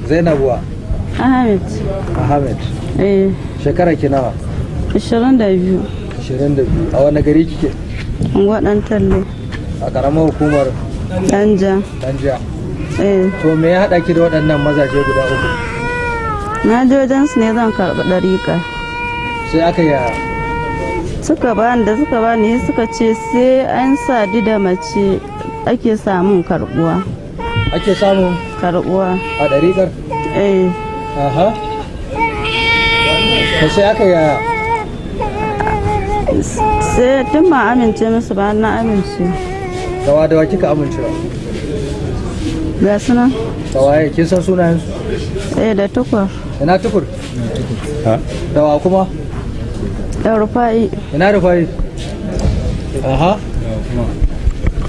Zainab wa? Ahmed. Ahmed. Eh. Shekara ki nawa? 22. 22. A wani gari kike? Unguwar Ɗan Talle. A karamar hukumar Danja. Danja. Eh. To me ya haɗa ki da waɗannan mazaje guda uku? Na je wajen su ne zan karɓi ɗariƙa. Sai aka yi Suka bani da suka bani suka ce sai an sadu da mace ake samun karɓuwa. Ake samun karɓuwa. A ɗariƙar? Eh. Aha. To sai aka yi Sai tun ba amince musu ba na amince. Dawa dawa kika amincewa? Ga su nan. Tawaye kin san sunayen su? Eh, da Tukur. Ina Tukur? Dawa kuma? Da Rufa'i. Ina Rufa'i? Aha.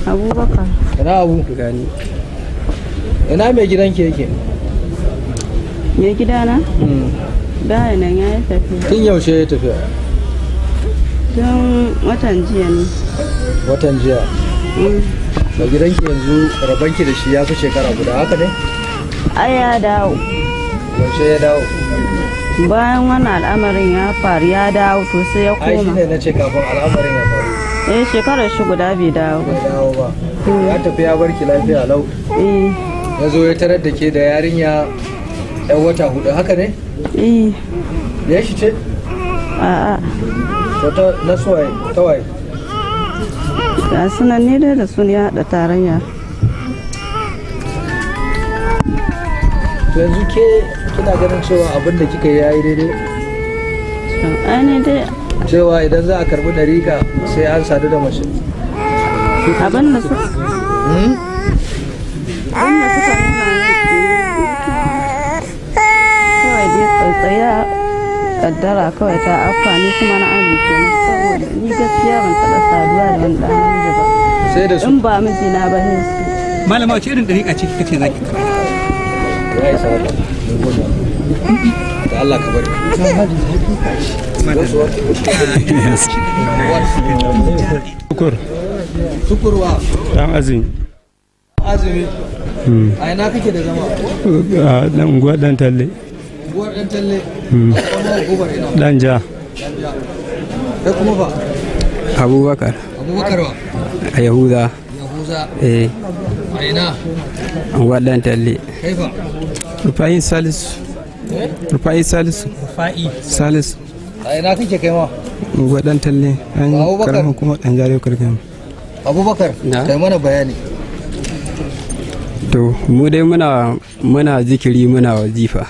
Abubakar. Ina Abu? Gani. Ina mai gidanki yake? Mai gidana? Baya nan, ya yi tafiya. Tun yaushe ya tafiya? Tun watan jiya ne. Watan jiya. Mai gidanki yanzu rabanki da shi ya fi shekara guda, haka ne? Ai ya dawo. Yaushe ya dawo? Bayan wannan al'amarin ya faru ya dawo, to sai ya Ai koma. shine na ce kafin al'amarin ya faru. Eh, shekarar shi guda bai dawo ba. Bai dawo ba. Ya tafi ya barki lafiya lau. Eh. Ya zo ya tarar da ke da yarinya yan wata 4, haka ne? Eh. Ya shi ce? A'a. To ta na suwaye, ta waye? Ga su nan, ni dai da su ne ya haɗa tarayya. To yanzu ke kina ganin cewa abin da kika yi yayi daidai? Ai ni dai Cewa idan za a karbi ɗariƙa sai an sadu da mace. Abin da suka abin da suka nuna min kawai dai tsaitsaya kaddara kawai ta afka, ni kuma na amince musu, saboda ni gaskiya ban taɓa saduwa da wani ɗan namiji ba. Sai da su. In ba mijina ba sai su. Malama, wace irin ɗariƙa ce kika ce za ki karɓa? Ya isa haka. Mun gode. Da Allah ka bari. Tukur. Tukurwa. Dan Azumi. Azumi. A ina kake da zama? A dan unguwar Dan Talle. Unguwar Dan Talle. Kuma hukumar ina? Danja. Danja. Kai kuma fa? Abubakar. Abubakar wa? A Yahuza. Yahuza. Eh. A ina? Unguwar Dan Talle. Kai fa? Rufa'i Salisu. Rufa'i Salisu. Rufa'i Salisu. A ina kake kai ma? Unguwar Dan Talle. An Abubakar. karamar hukumar Dan Jare Karkam. Abubakar, Na. kai mana bayani. To mu dai muna zikiri, muna wazifa.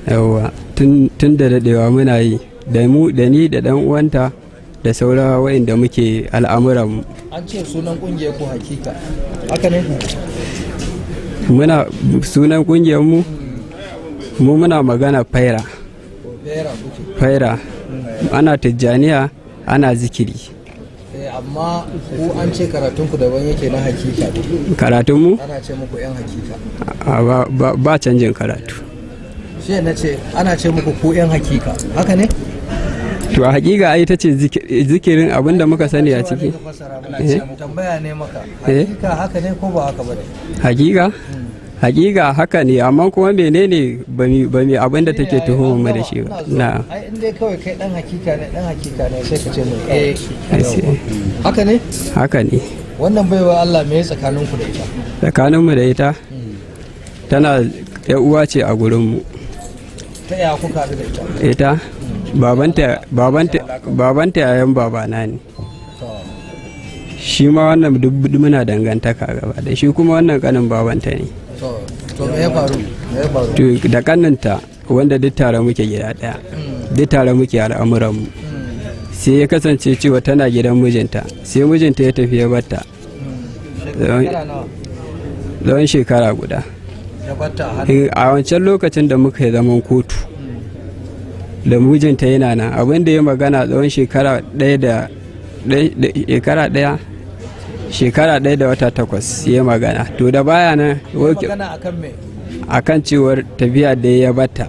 Yawwa, tun da dadewa muna yi da mu, da ni da dan uwanta da saura wa'inda muke al'amuran mu. An ce sunan kungiyar ku Hakika. Haka ne? Muna sunan kungiyar mu, mu muna magana faira. Bera kuke. Faira. Ana Tijjaniya, ana zikiri. Eh, amma ku an ce karatun ku daban yake, na hakika ne. Karatun mu? Ana ce muku yan hakika. A, ba canjin karatu. Shi na ce ana ce muku ku yan hakika. Haka ne? To a hakika ai ita ce zikirin abinda muka sani a ciki. Eh? Tambaya ne maka. Eh? Hakika haka ne ko ba haka ba ne? Hakika haka ne, amma kuma menene ba mi abinda take tuhumar mu da shi ba. Na. Ai in dai kawai kai dan hakika ne, dan hakika ne, sai ka ce mun eh. Ai, sai- Haka ne? Haka ne. Wannan baiwa Allah, me ya tsakanin ku da ita? Tsakaninmu da ita, tana ya uwa ce a gurinmu. Ta yaya kuka haɗu da ita? Ita babanta yayan babana ne. To, Shi ma wannan duk muna dangantaka gaba da shi, kuma wannan kanin babanta ne. To me ya faru? Me ya faru? To da kaninta, wanda duk tare muke gida daya, duk tare muke al'amuranmu. Sai ya kasance cewa tana gidan mijinta, sai mijinta ya tafi ya batta. Shekara nawa? Tsawon shekara guda. Ya batta a hannu. A wancan lokacin da muka yi zaman kotu da mijinta yana nan, abin da ya magana tsawon shekara 1 da shekara 1 da wata 8 ya magana. To da baya nan Magana akan me? Akan cewar tafiya da ya batta.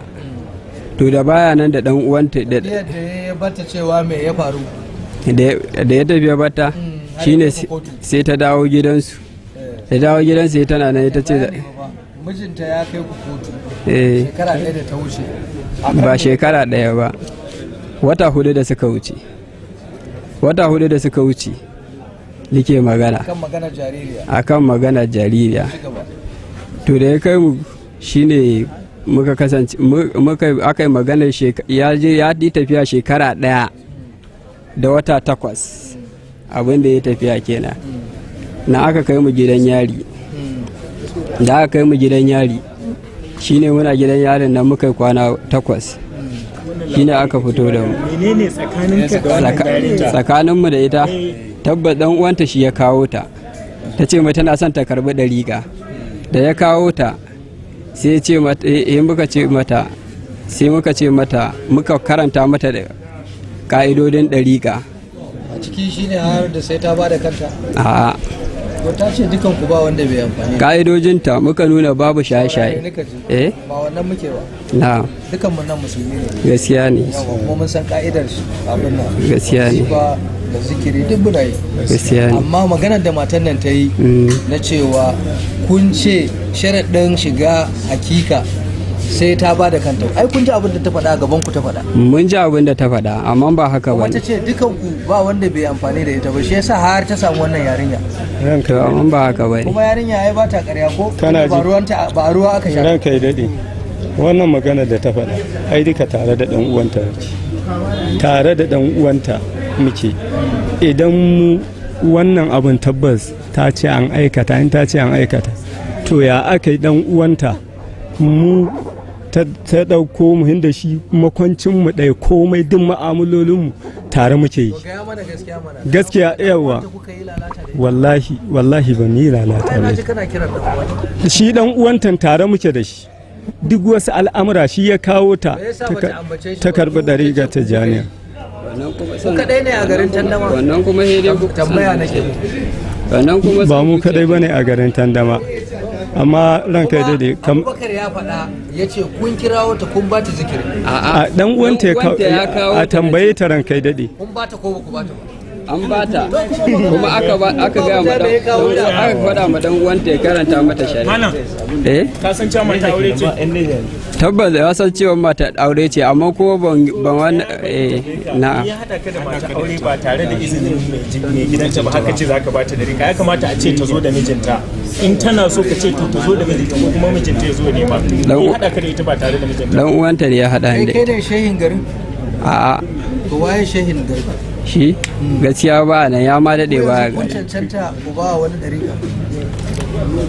To da baya nan da dan uwanta da Tafiyar da ya batta, cewa me ya faru? Da ya tafi ya batta Har shine ya tafi kotu. sai ta dawo gidansu. Ta dawo gidansu, tana nan, ita ce Bayani ba. Mijinta ya kai ku kotu Eh. shekara 1 da ta wuce. Ba shekara 1 ba, wata 4 da suka wuce, wata 4 da suka wuce nike magana. Kan maganar jaririya. Akan magana jaririya. Ci gaba. To da ya kai mu shine muka kasance muka aka yi maganar ya je ya yi tafiya shekara 1 da wata 8, abin da ya tafiya kenan. Na aka kai mu gidan yari. Da aka kai mu gidan yari shine muna gidan yarin nan muka yi kwana 8, shine aka fito da mu. Menene tsakaninka da wannan yarinya? Tsakaninmu da ita, tabbas dan uwanta shi ya kawo ta. Ta ce mai tana son ta karbi ɗariƙa. Da ya kawo ta sai ya ce mata, muka ce mata, sai muka ce mata, muka karanta mata da ka'idodin ɗariƙa. A ciki shine har da sai ta bada kanta. A To ta ce dukan ku ba wanda bai amfani. ka'idojinta muka nuna babu shaye-shaye. Nika ji. Eh. Ba wannan muke ba. Na. Dukan mu nan musulmi ne. Gaskiya ne. Yawa, kuma mun san ka'idar su abin nan. Gaskiya ne. Wazifa da zikiri duk muna yi. Gaskiya ne. Amma maganar da matan nan ta yi na cewa kun ce sharaɗin shiga hakika sai ta ba da kanta. Ai kun ji abin da ta faɗa, a gaban ku ta faɗa. Mun ji abin da ta faɗa, amma ba haka ba Kuma ta ne. ce dukan ku ba wanda bai amfani da ita ba, shi yasa har ta samu wannan yarinya. To amma ba haka ba ne. Kuma yarinya ai ba ta ƙarya ko? Kana Ba ji. ruwanta ba ruwa aka sha. Ranka ya daɗe, wannan magana da ta faɗa ai duka tare da ɗan uwanta muke, tare da ɗan uwanta muke. Idan mu wannan abin tabbas ta ce an aikata, in ta ce an aikata, to ya aka yi ɗan uwanta mu ta ɗauko mu hinda shi makwancin mu ɗaya, komai duk ma'amalolin mu tare muke yi. Gaya mana gaskiya mana. Gaskiya yawa. Kuka yi lalata da ita. Wallahi wallahi ba mu yi lalata Ai ba. na ji kana kiran ɗan uwanta. Shi dan uwantan tare muke da shi, duk wasu al'amura shi ya kawo ta. Me yasa bata ambace shi ta ba? karbi ɗariƙa ta janiya. Ku kaɗai ne a garin Tandama? Wannan kuma sai dai ku Tambaya nake. Wannan kuma Ba mu kadai bane a garin Tandama, amma ranka ya dade kam. Abubakar ya faɗa, ya ce kun kirawo ta kun ba ta zikiri. A dan uwanta ya kawo a tambaye ta, ranka ya dade. Kun ba ta ko ba ku ba ta ba? An bata, kuma aka ba aka ga ma dan aka faɗa ma dan uwanta ya karanta mata shari'a. Malam, Eh. ka san cewa mata aure ce? Tabbas ya san cewa mata aure ce, amma kuma ban wannan, eh, na'am. Ya haɗa ka da mata aure ba tare da izinin mai gidanta ba, haka ce zaka bata da rika. Ya kamata a ce ta zo da mijinta. In tana so ka ce to ta zo da mijinta ko kuma mijinta ya zo nema. Ya haɗa ka da ita ba tare da mijinta. Dan uwanta ne ya haɗa ni da Kai ne shehin garin? A'a. To waye shehin garin? Shi gaskiya ba nan, ya ma daɗe ba. Kun cancanta ku ba wani ɗariƙa.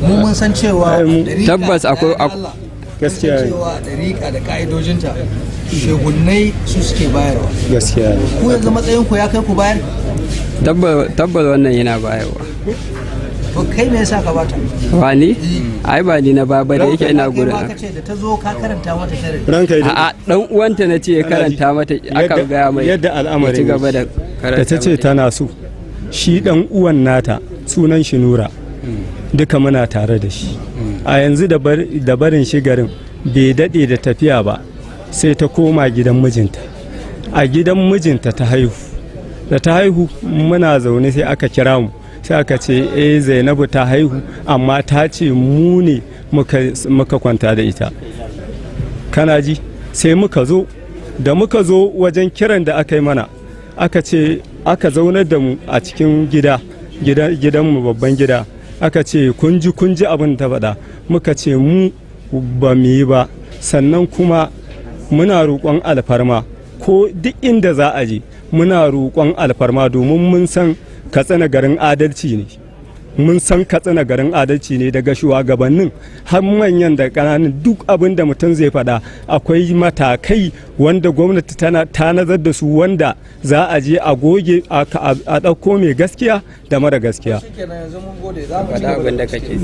Mu mun san cewa ɗariƙa Tabbas akwai Allah. Gaskiya Mun san cewa ɗariƙa da ƙa'idojinta shehunnai su suke bayarwa. Gaskiya. Ku yanzu matsayin ku ya kai ku bayar? Tabbas wannan yana bayarwa. To kai me yasa ka bata? Wani? Ai ba ni na ba ba, da yake ina gurin. Kai ma ka ce da ta zo ka karanta mata sharri. Ranka ya A'a, dan uwanta na ce ya karanta mata, aka gaya mai. Yadda al'amarin ya ci gaba da karanta da ta ce mata. tana so, shi dan uwan nata sunan shi Nura, duka muna tare da shi a yanzu. Da barin shi garin bai daɗe da tafiya ba, sai ta koma gidan mijinta. A gidan mijinta ta haihu. Da ta haihu muna zaune, sai aka kira mu, sai aka ce eh, Zainabu ta haihu, amma ta ce mu ne muka kwanta da ita. Kana ji, sai muka zo. Da muka zo wajen kiran da aka yi mana, aka ce aka zaunar da mu a cikin gida, gidanmu babban gida, aka ce kun ji, kun ji abin ta faɗa. Muka ce mu ba mu yi ba. Sannan kuma muna roƙon alfarma, ko duk inda za a je muna roƙon alfarma, domin mun san Katsina garin adalci ne. Mun san Katsina garin adalci ne, daga shugabannin har manyan da ƙananan. Duk abin da mutum zai faɗa akwai matakai wanda gwamnati tana tanazar da su, wanda za a je a goge a ɗauko mai gaskiya da mara gaskiya. Shikenan, yanzu mun gode, za mu ci Faɗa gaba abin da da kake.